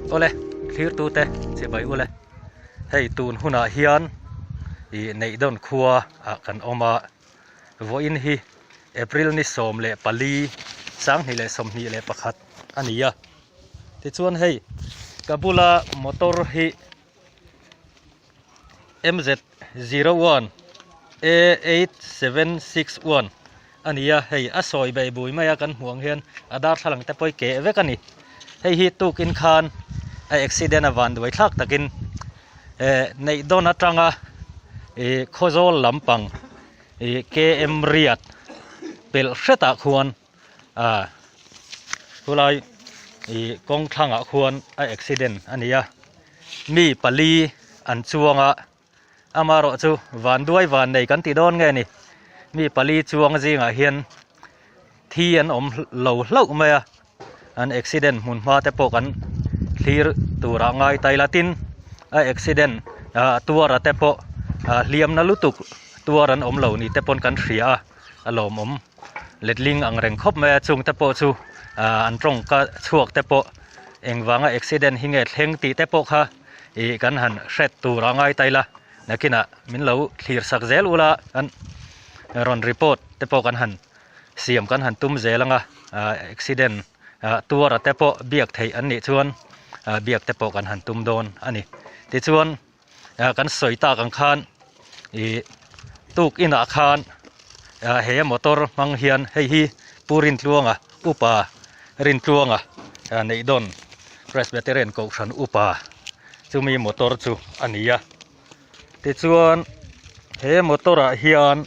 Awle, thlirtute chibai ule. Hei tun hunah hian ih Neihdawn khua ah kan awm a, vawiin hi April ni 14, 2021 a ni a. Tichuan hei ka bula motor hi MZ01 A8761 a ni a, hei a sawi bei bui mai a kan hmuh ang hian a darthlalang te pawh hi keh vek a ni. Hei hi tukin khan a accident a van duai thlak takin eh neih dawn atanga ih Khawzawl lampang ih KM riat pelh hretah khuan ah khulai ih kawng thlangah khuan a accident a ni a mi pali an chuang a amaherawh chu vanduai van nei kan ti dawn nge ni mi pali chuang zingah hian thi an awm lo hlauh mai a an accident hmun hma te pawh kan thlir turah ngai ta ila tin a accident ah tuar a te pawh ah hliamna lutuk tuar an awm lo ni te pawn kan hria a a lawmawm. Letling ang reng khawp mai a chung te pawh chu ah an tawngka chhuak te pawh engvanga accident hi nge thleng tih te pawh kha ih kan han hret tur a ngai ta ila nakinah min lo thlir sak zel ula an rawn report te pawh kan han siam kan han tum zel anga ah accident ah tuar a te pawh biak theih an nih chuan ah biak te pawh kan han tum dawn a ni tichuan. ah kan sawi tak ang khan ih tuk inah khan ah he motor hmang hian hei hi Pu Rintluanga upa Rintluanga ah neih dawn Presbyterian kohhran upa chumi motor chu a ni a tichuan he motor ah hian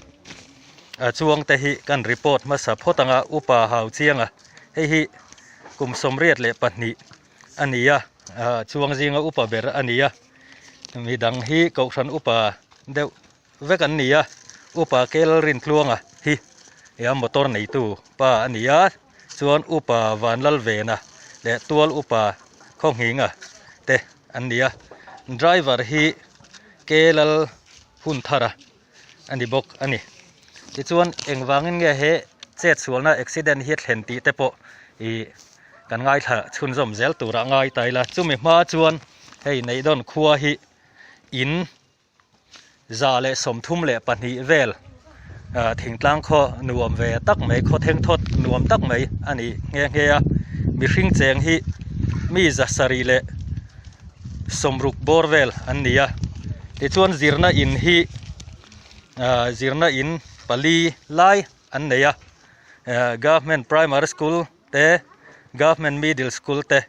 a chuang te hi kan report hmasa phawt ang a upa hau chiang a hei hi kum 22. A ni a, chuang zinga upa ber a ni a, midang hi kohhran upa deuh vek an ni a, upa kel Rintluanga hi a motor neitu pa a ni a, chuan upa Vanlalvena leh tual upa Khawnghinga te an ni a, driver hi Kelal Hunthara a ni bawk a ni. Tichuan engvangin nge he chetsualna accident hi a thlen tih te pawh ih kan ngaithla chhunzawm zel turah ngai ta ila. Chumi hma chuan hei Neihdawn khua hi in 132 vel ah thingtlang khaw nuam ve tak mai khaw thengthawt nuam tak mai a ni nghe nghe a. Mihring cheng hi mi 760 bawr vel an ni a. Tichuan zirna in hi ah zirna in pali lai an nei a ah government primary school te government middle school te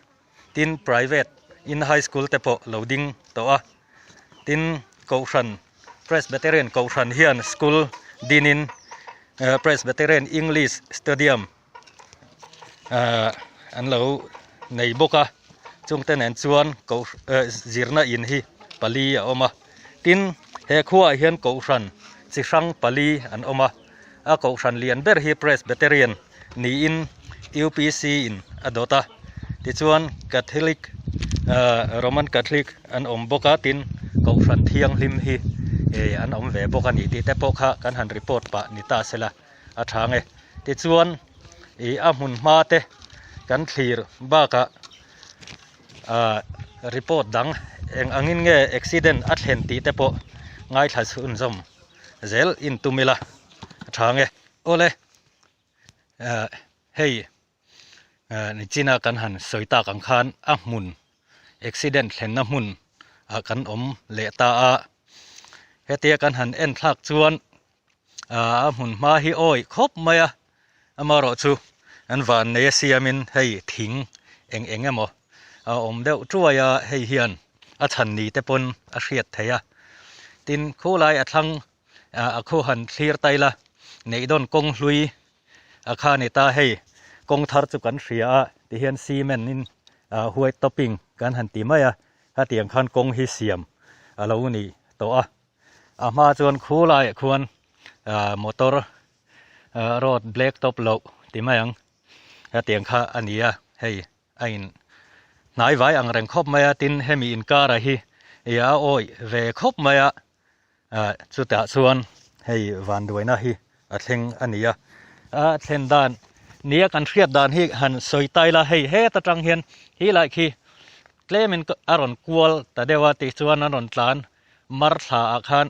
tin private in high school te pawh lo ding tawh a tin kohhran presbyterian kohhran hian school dinin ah presbyterian english stadium ah an lo nei bawk a chungte nen chuan koh eh zirna in hi pali a awm a tin he khuaah hian kohhran chi hrang pali an awm a a kohhran lian ber hi presbyterian niin U_P_C in a dawt a tichuan catholic ah roman catholic an awm bawk a tin kohhran thianghlim hi eh an awm ve bawk a ni tih te pawh kha kan han report pah ni ta se la. a tha nge tichuan ih a hmun hma te kan thlir bakah ah report dang eng angin nge accident a thlen tih te pawh ngaithla chhunzawm zel in tum ila a tha nge awle ah hei ah nichina kan han sawi tak ang khan a hmun accident thlenna hmun ah kan awm leh ta a hetia kan han en thlak chuan. Aaa a hmun hma hi awih khawp mai a amaherawh chu an van nei a siamin hei thing eng eng emaw a awm deuh tuai a hei hian a chhan ni te pawn a hriat theih a tin khulai a thlang ah a khu han thlir ta ila neihdawn kawng hlui a kha ni ta hei kawng thar chu kan hria a tihian cement in ah white topping kan han ti mai a hetiang khan kawng hi siam a lo ni tawh a. A hma chuan khu laiah khuan ah motor ah road black top loh ti mai ang hetiang kha a ni a hei a in hnai vai ang reng khawp mai a tin hemi inkar ah hi ih a awih ve khawp mai a ah chutah chuan hei vanduaina hi a thleng a ni a a thlen dan nia kan hriat dan hi han sawi tai la hei het atang hian hi lai khi. Tlemin a rawn kual ta deuh a tichuan an rawn tlan mar thla ah khan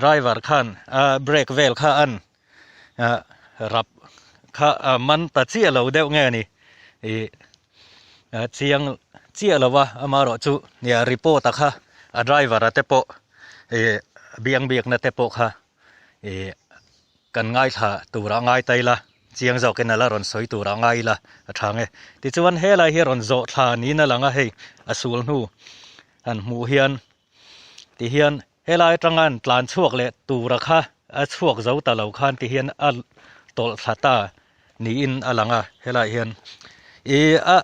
driver khan a brake vel kha an rap kha a man ta chiah lo deuh nge ni ih chiang chiah lo a amaherawh chu report a kha a driver a te pawh ih biang biakna te pawh kha ih kan ngaithla turah ngai ta ila chiang zawkin a la rawn sawi turah ngai ila a tha nge tichuan helai hi rawn zawh thla niin a lang a hei a sul hnu han hmuh hian tihian helai atanga an tlan chhuak leh tura kha a chhuak zo ta lo khan tihian a tawlh thla ta niin a lang a helai hian ih a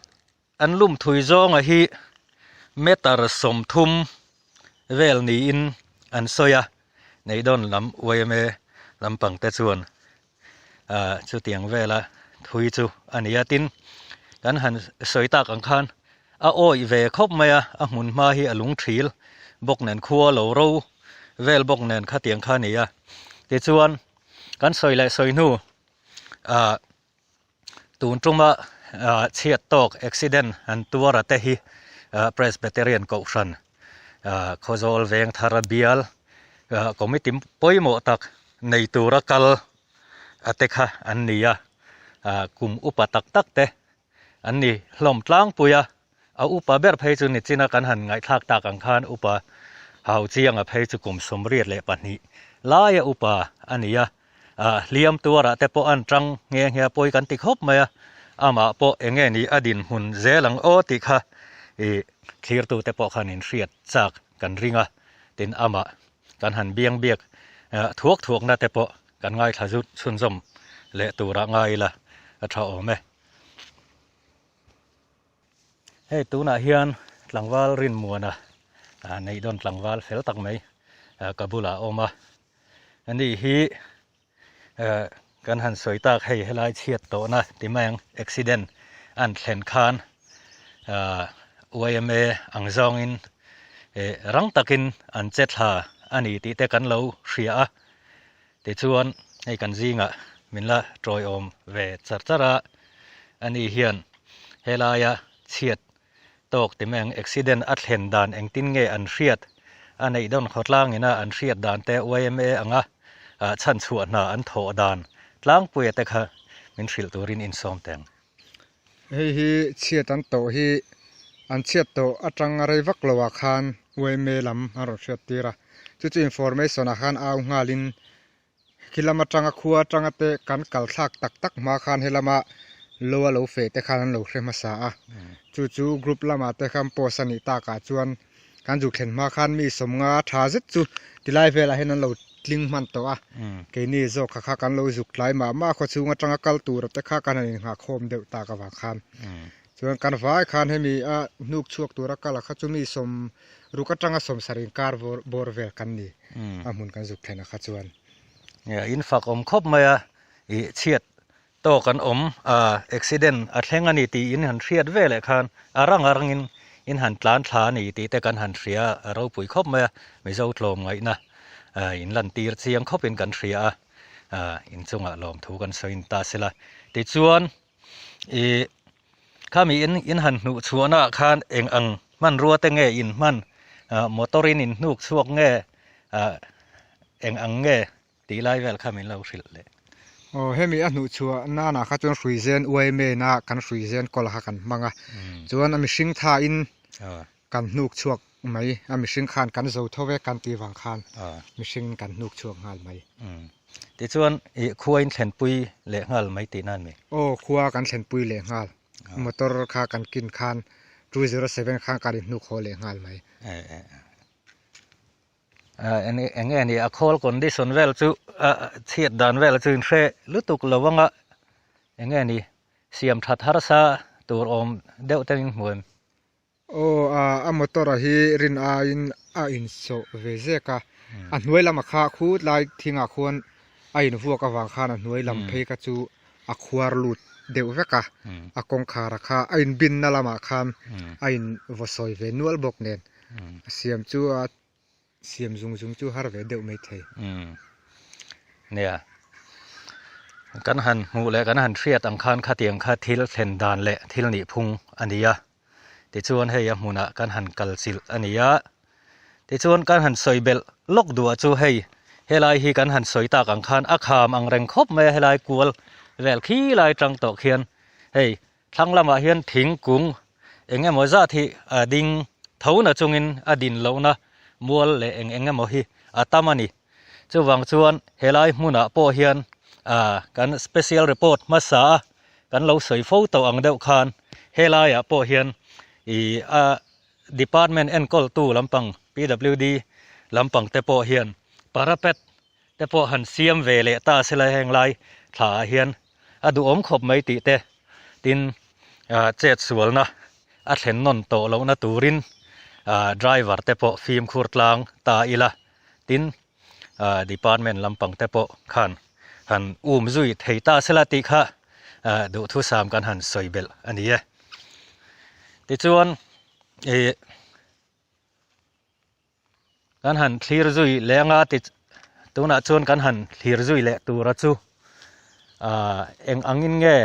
An lum thui zawnga hi meter 30 vel niin an sawi a, Neidawn lam yma lampang te chuan ah chutiang vela thui chu a ni a, tin kan han sawi tak ang khan a awih ve khawp mai a, a hmun hma hi a lung thil bawk nen khua lo ro vel bawk nen khatiang kha a ni a, tichuan kan sawi leh sawi hnu ah. Tun tuma chhiat tawk accident an tuar a te hi Presbyterian Kohhran Khawzawl veng thar a bial committee pawimawh tak nei tura kal a te kha an ni a, kum upa tak tak te an ni hlawm tlangpui a. A upa ber phei chu nichina kan han ngaihthlak tak ang khan upa Hau Chianga phei chu kum 72 laia upa a ni a, hliam tuarah te pawh an tang nghe nghe a pawi kan ti khawp mai a, amah pawh eng nge ni a dinhmun zel ang aw tih kha ih thlirtute pawh khan inhriat chak kan ring a, tin amah kan han biang biak thuak thuakna te pawh kan ngaithla zut chhunzawm leh turah ngai ila a tha awm e. Hei tunah hian tlangval Rinmuana neih dawn tlangval fel tak mai ka bulah a awm a, ani hi kan han sawi tak hei helai chhiat tawhna ti mai ang accident an thlen khan yma ang zawngin rang takin an che thla a ni tih te kan lo hria a, Tichuan, hei kan zingah min la tawiawm ve char char a, ani hian helaia chhiat tawk ti mai ang accident a thlen dan engtin nge an hriat, a neih dawn khawtlang ina an hriat dan te yma anga chhanchhuah hna an thawh dan tlangpuia te kha min hrilh turin insawm teng. Hei hi chhiat an tawh hi an chhiat tawh atang a rei vak lo ah khan yma lam an rawn hriat tir a, chu chu information ah khan au nghal in khi lam atanga khua atanga te kan kal thlak tak tak hma khan helama lo a lo feh te khan an lo hre hmasa a, chu chu group lamah te khan post a nih tak ah chuan Kan zuk thlen hma khan mi sawmnga tha zet chu tilai velah hian an lo tling hman tawh a, keini zawk kha kha kan lo zuk tlai mah mah a khawchhung atanga kal tura te kha kan han inghah khawm deuh tak avang khan chuan kan vai khan hemi a hnuk chhuak tura kal a kha chu mi sawm ruk atanga sawm sarih inkar bawr vel kan ni a hmun kan zuk thlen a kha chuan. In fak awm khawp mai a, ih chhiat Tawk an awm a, accident a thleng a ni tiin han hriat ve leh khan a rang a rangin in han tlan thla a ni tih te kan han hria a, a ropui khawp mai a, Mizo tlawm ngaihna in lantir chiang khawpin kan hria a, inchungah lawmthu kan sawi ta sela. Tichuan ih khami in in han hnuh chhuahnaah khan eng ang hmanrua te nge in hman, motor in in hnuk chhuak nge eng ang nge Tih lai vel kha min lo hrilh leh. Aw, hemi a hnuh chhuah nanah kha chuan hruizen yma na kan hruizen kawl kha kan hmang a, chuan a mihring thain kan hnuk chhuak mai, a mihring khan kan zo tho ve kan tih vang khan mihring kan hnuk chhuak nghal mai. Tichuan i khua in thlenpui leh nghal mai tih nan mi? Aw, khua kan thlenpui leh nghal, motor kha kan kin khan 207 khan kan inhnuk haw leh nghal mai. Eng nge ni a khawl condition vel chu chhiat dan vel chu in hre lutuk lo anga eng nge ni siam that harsa tur awm deuh te in hmu em? Aw a motor a hi rin aiin a insawh ve zek a, a hnuai lamah kha khut lai thingah khuan a invuak avang khan a hnuai lam phei kha chu a khuar lut deuh vek a, a kawngkhar a kha a inbinna lamah khan a invaw sawi ve nual bawk nen. A siam chu a siam zung zung chu har ve deuh mai thei. Nia. Kan han hmuh leh kan han hriat ang khan khatiang kha thil thlen dan leh thil nih phung a ni a. Tichuan hei a hmunah kan han kal chilh a ni a. Tichuan kan han sawi belh lawk duh ah chu hei helai hi kan han sawi tak ang khan a kham ang reng khawp mai a helai kual vel khi lai tang tawh khian hei thlang lamah hian thingkung eng emaw zat hi a ding tho na chungin a din lohna mual leh eng eng emaw hi a tam a ni. Chuvang chuan helai hmunah pawh hian ah kan special report hmasa a kan lo sawi fo tawh ang deuh khan helaiah pawh hian ih a department enkawltu lampang PWD lampang te pawh hian parapet te pawh han siam ve leh ta sela heng lai thla ah hian a duhawm khawp mai tih te tin ah chet sualna a thlen nawn tawh lohna turin ah driver te pawh fimkhur tlang ta ila tin ah department lampang te pawh khan han um zui thei ta sela tih kha ah duhthusam kan han sawi belh a ni e. Tichuan ih kan han thlir zui leh anga ti tunah chuan kan han thlir zui leh tura chu ah eng angin nge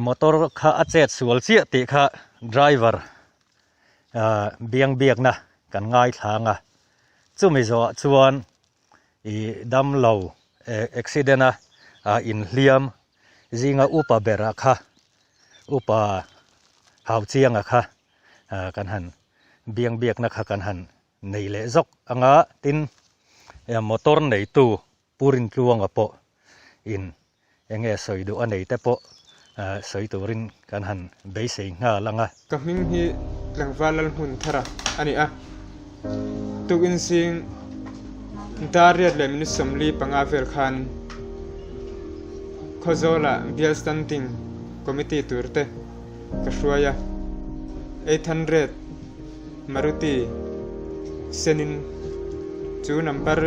motor kha a chet sual chiah tih kha driver ah biang biakna kan ngaithla anga chumi zawhah chuan ih damlo accident a ah inhliam zinga upa berah kha upa hau chianga kha ah kan han biang biakna kha kan han nei leh zawk anga tin motor neitu Pu Rintluanga pawh in enge sawi duh a nei te pawh sawi turin kan han beisei nghal ang a. Ka hming hi tlangval Lalhmun Thara a ni a, tukin zing dar riat leh minute 45 vel khan Khawzawlah Bial Standing Committee tur te ka hruai a, 800 Maruti senin chu number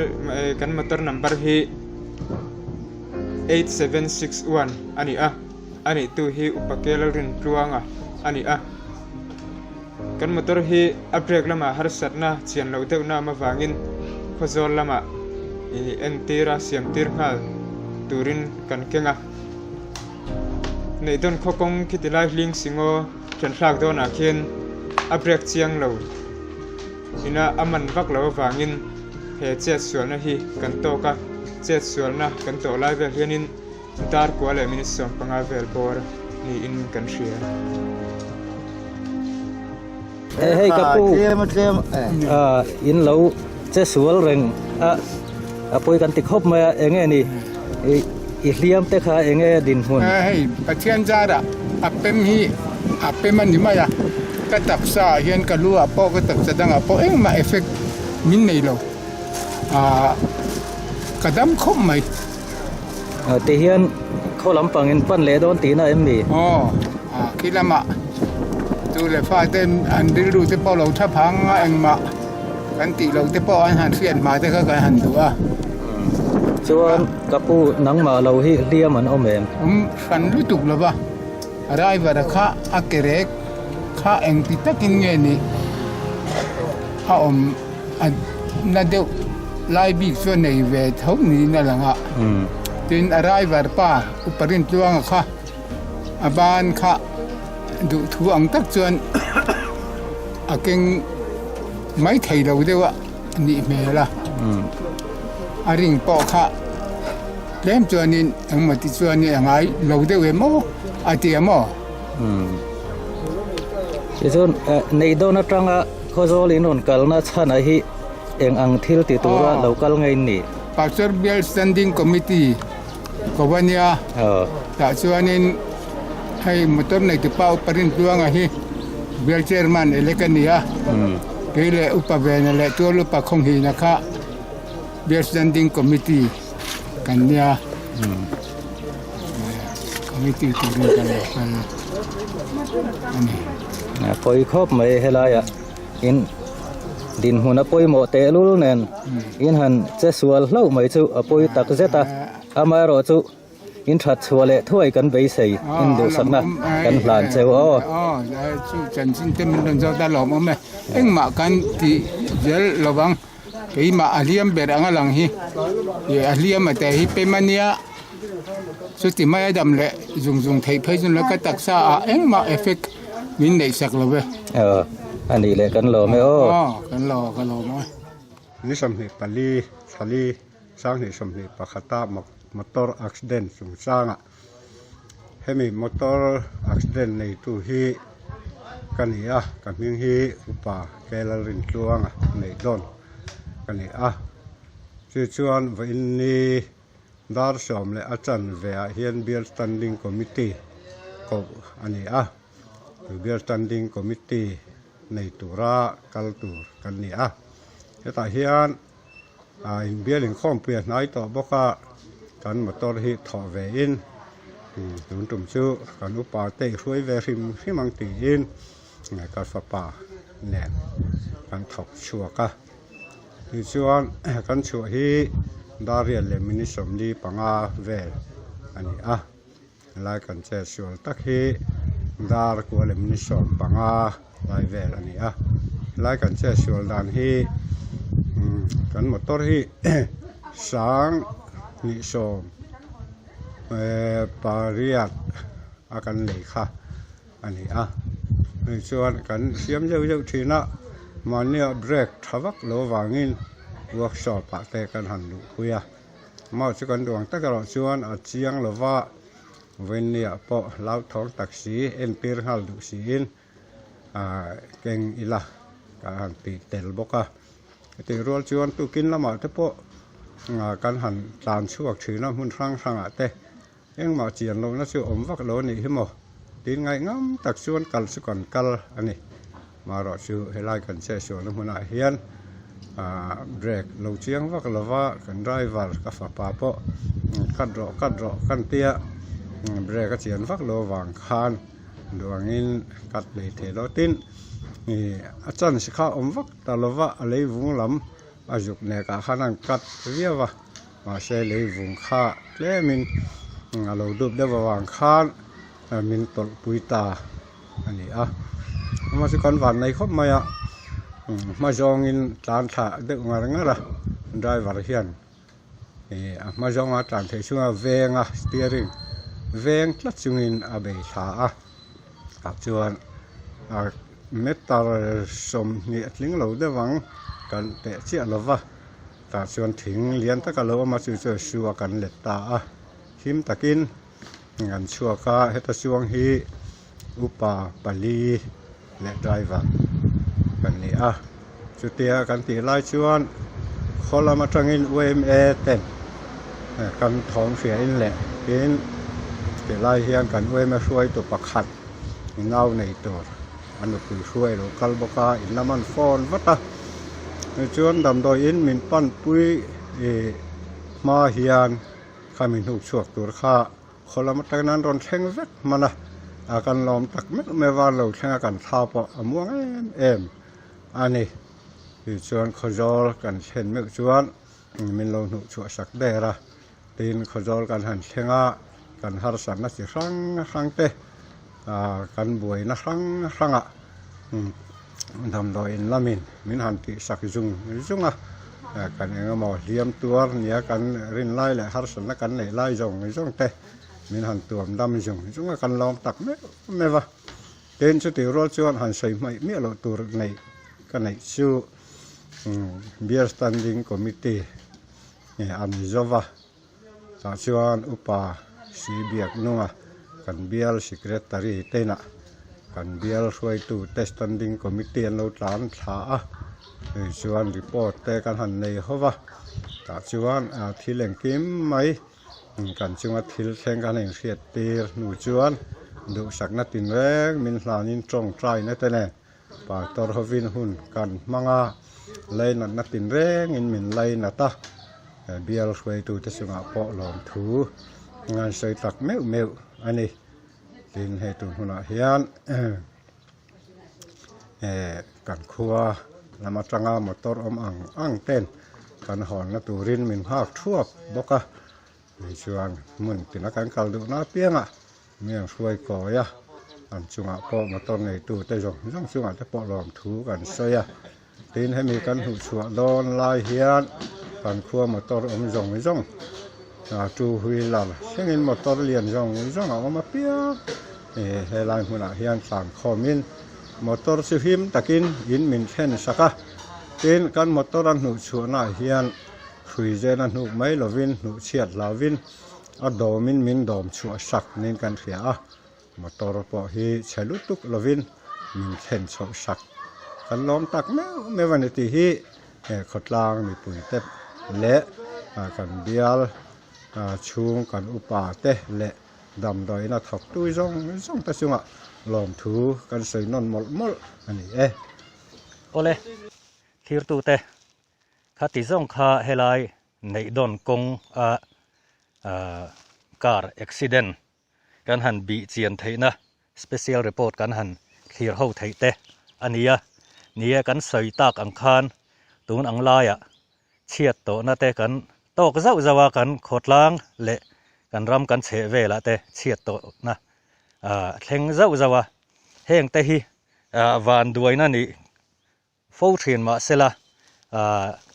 kan motor number hi 8761 a ni a, a nihtu hi Upa Kelalrintluanga a ni a. Kan motor hi a brake lamah harsatna chian loh deuhna awm avangin Khawzawl lamah entir a siam tir nghal turin kan keng a. Neihdawn khaw kawng khiti lai hling singaw then thlak dawnah khian a brake chiang lo ina a man vak lo avangin he chet sualna hi kan tawk a, chet sualna kan tawh lai vel hianin Dar kua leh minute 15 vel bawr niin kan hria. Hei ka pu in lo che sual reng a a pawi kan ti khawp mai a enge ni i hliam te kha enge dinhmun. Hei Pathian zarah a pem hi a pem a ni mai a ka taksa ah hian ka lu ah pawh ka taksa dangah pawh engmah effect min nei lo ka dam khawp mai. Ti hian khaw lampang in pan leh dawn tihna em ni? Aw, khi lamah tu leh fa te an rilru te pawh lo tha phang a engmah kan tih loh te pawh an han hriat hma te kha kan han duh a. Chuan ka pu nangmah lo hi hliam an awm em? Awm hran lutuk lo va, driver kha a ke rek kha engti takin nge ni a awm a na deuh lai bik chu a nei ve tho niin a lang a tin a driver pa upa Rintluanga kha a ban kha duhthu ang tak chuan a keng mai thei lo deuh a nih hmel a a ring pawh kha tlem chuanin engmaw ti chuanin a ngai lo deuh em aw a ti a maw. Tichuan Neihdawn atanga Khawzawl in rawn kalna chhanah hi eng ang thil ti tura lo kal ngei ni? Pastor Bial Standing Committee Kovania tah chuanin hei motor neitu pa Upa Rintluanga hi Bial Chairman elect a ni a, kei leh Upa Vena leh Tual Upa Khawnghina kha Bial Standing Committee kan nia. Committee turin kan lo kal a ni. A pawi khawp mai helaiah in dinhmun a pawimawh tehlul nen in han che sual hlauh mai chu a pawi tak zet a, amaherawh chu in that chhuah leh thuai kan beisei in duhsakna kan hlan cheu aw. Aw chu chanchin te min rawn zawt a lawmawm e, engmah kan tih zel lovang keimah a hliam ber anga lang hi ih a hliam a te hi pem a nia chuti mai a dam leh zung zung theih phei chu ni lo ka taksa ah engmah effect. min neih sak lo ve. Aw, a nih leh kan lawm e aw. Aw, kan lawm, ka lawm e. Ni 24 thlali sanghnih 21 a motor accident chungchangah hemi motor accident neitu hi ka ni a, ka hming hi Upa Kelalrintluanga Neihdawn ka ni a, chu chuan vawiin ni Dar sawm leh a chanve ah hian Bial Standing Committee koh a ni a, chu Bial Standing Committee nei tura kal tur kan ni a, hetah hian ah inbial inkhawmpui a hnai tawh bawk a, kan motor hi thawh ve in tun tum chu kan upa te i hruai ve hrim hrim ang tiin ka fapa nen kan thawk chhuak a. Tichuan kan chhuah hi Darian leh minute 45 vel a ni a, helai kan chet sual tak hi dar kua leh minute 15 lai vel a ni a, helai kan chet sual dan hi kan motor hi sang hnih sawm pariat a kan lei kha. a ni a hei chuan kan siam zeuh zeuh thin a mahnia brake tha vak lo avangin workshop ah te kan han luh pui a amah chu kan duh ang tak erawh chuan a chiang lo va vawinia pawh hlauthawng tak si entir nghal duh siin ah keng ila ka han tih tel bawk a heti rual chuan tukin lamah te pawh ah kan han tlan chhuak thin a hmun hrang hrangah te. Engmah chian lohna chu awm vak lo a nih hi maw? Tin ngaih ngam tak chuan kal chu kan kal a ni. Marawh chu helai kan chetsualna hmunah hian aah brake lo chiang vak lova kan driver ka fapa pawh cut rawh cut rawh kan tia brake a chian vak lo avang khan duangin cut lei thei lo. Tin ih a chance kha awm vak ta lova a lei vung lam a zuk nekah khan a han cut viau a. Mahse lei vung kha tlemin a lo dup deuh avang khan min tawlh pui ta a ni a. Amah chu kan van nei khawp mai a, hma zawngin tlan thla deuh ngar ngar a, driver hian ih a hma zawnga tlan theih chunga veng a steering veng tlat chungin a bei thla a, tah chuan meter 20 a tling lo deuh ang kan teh chiah lo va. Tah chuan thing lian tak a lo awm a chu chuan su a kan let ta a him takin an chhuak a heta chuang hi upa pali leh driver kan ni a chutia kan tih lai chuan khaw lam atangin U_M_A ten kan thawm hria in leh tin tilai hian kan U_M_A hruaitu pakhat nau nei tur a nupui hruai a lo kal bawk a in lam an phone vat a. Tichuan damdawi in min panpui ih hma hian kha min hnuk chhuak tur kha khaw lam atangin an rawn thleng vek hman a, a kan lawm tak meuh meuh a lo thleng a kan thla pawh a muang em em a ni. Tichuan khawzawl kan thlen meuh chuan min lo hnuh chhuah sak der a, tin khawzawl kan han thleng a kan harsatna chi hrang hrang te ah kan buaina hrang hrangah Damdawiin lamin min han tihsak zung zung a, kan eng emaw hliam tuar nia kan rin lai leh harsatna kan neih lai zawng zawng te min han tuam dam zung zung a, kan lawm tak meuh meuh a. Tin, chutih rual chuan han sawi hmaih miah loh tur neih ka neih chu Beer Standing Committee an zo va. Tah chuan upa si biak nunga kan bial secretary te inah kan bial hruaitu te standing committee an lo tlan thla a hei chuan report te kan han nei ho va tah chuan ah thil engkim mai kan chunga thil thleng kan inhriat tir hnu chuan duhsakna tinreng min hlanin tawngtaina te nen Pastor hovin hun kan hmang a, lainatna tinrengin min lainat a, bial hruaitute chungah pawh lawmthu an sawi tak meuh meuh a ni. Tin, hei tun hunah hian kan khua lam atanga motor awm ang ang ten kan hawnna turin min nghak thuak bawk a, tichuan hmun tina kan kal duhna apiangah Mi an hruai kawi a, an chungah pawh motor neitute zawng zawng chungah te pawh lawmthu kan sawi a. Tin hemi kan hmuh chhuah dawn lai hian kan khua motor awm zawng zawng ah two wheeler thlengin motor lian zawng zawng a awm apiang. Helai hmunah hian tlan khawmin motor chu him takin in min thlen sak a, tin kan motor a hnuh chhuahnaah hian hrui zen a hnuk mai lovin hnuh chhiat hlauvin a dawmin min dawm chhuah sak niin kan hria a, motor pawh hi chhe lutuk lovin min thlen chhoh sak kan lawm tak meuh meuh a ni tih hi khawtlang mipuite leh kan bial chhung kan upa te leh Damdawiina thawktu zawng zawng te chungah lawmthu kan sawi nawn mawlh mawlh a ni e. Awle, thirtute kha ti zawng kha helai neihdawn kawng a car accident kan han bih chian theihna special report kan han thlir ho theih te a ni a. Ni e, kan sawi tak ang khan tun ang laiah chhiat tawhna te kan tawk zauh zauh a, kan khawtlang leh kan ram kan chheh velah te chhiat tawhna thleng zauh zauh a, heng te hi vanduaina nih fo thin mahsela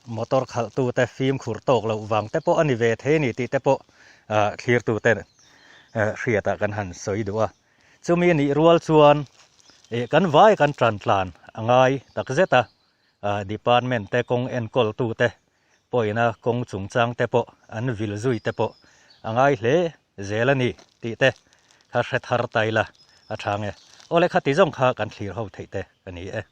motor khalh tu te fimkhur tawk loh vang te pawh a ni ve thei a ni tih te pawh thlirtu te hriatah kan han sawi duh a, chumi nih rual chuan kan vai kan tan tlan a ngai takzet a. Department te kawng enkawl tu te pawhina kawng chungchang te pawh an vil zui te pawh a ngai hle zel a ni tih te kha hre thar ta ila a tha nge. Awle khati zawng kha kan thlir ho theih te a ni e.